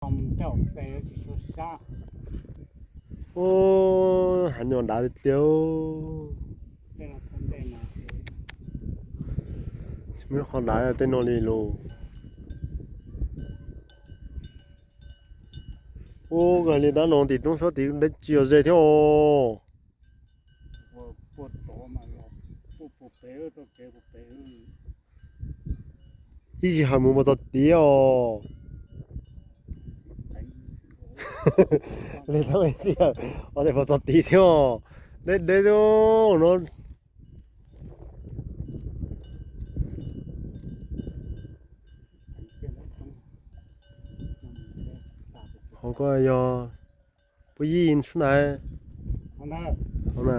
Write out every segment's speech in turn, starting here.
Ub, hav nyuag dav tiag tiag. Tsis muaj qhov dav tej no li lauj. Ub, koj li dab no tim roob sab tid deb tsis yog ze thiab os. Ib tsis hais mus puas txog tid os. Li tab sis os, puas txog tid thiab os. Deb deb no. Hauv ko yog puab yij sub ntais. Hauv na.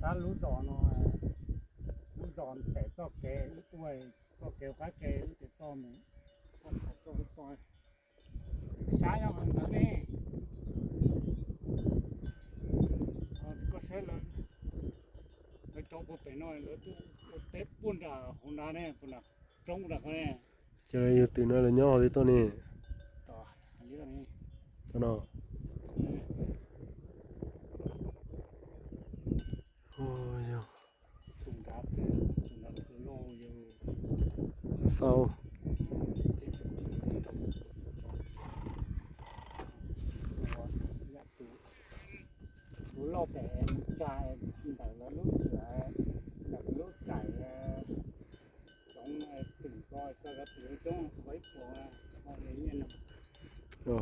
Tab lub zos no, lub zos tes txoj kev, ua txoj kev qab kev tes toj mus, txoj kev txoj lub toj, sab nyob ntawd ne. Koj saib lawv, lawv cov puag pem no lawv tuaj ua teb puag nram hauv nrad ne, puag nram roob nram ko ne. Ces yus twm no lawv nyob hauv twg tuaj ne? Cov no. Xau. Tus loj pem tsa ntawm lawv lub xwm, ntawm lub tsaim txoov twm ko tso cov twm coob ua ib puas nyiaj no.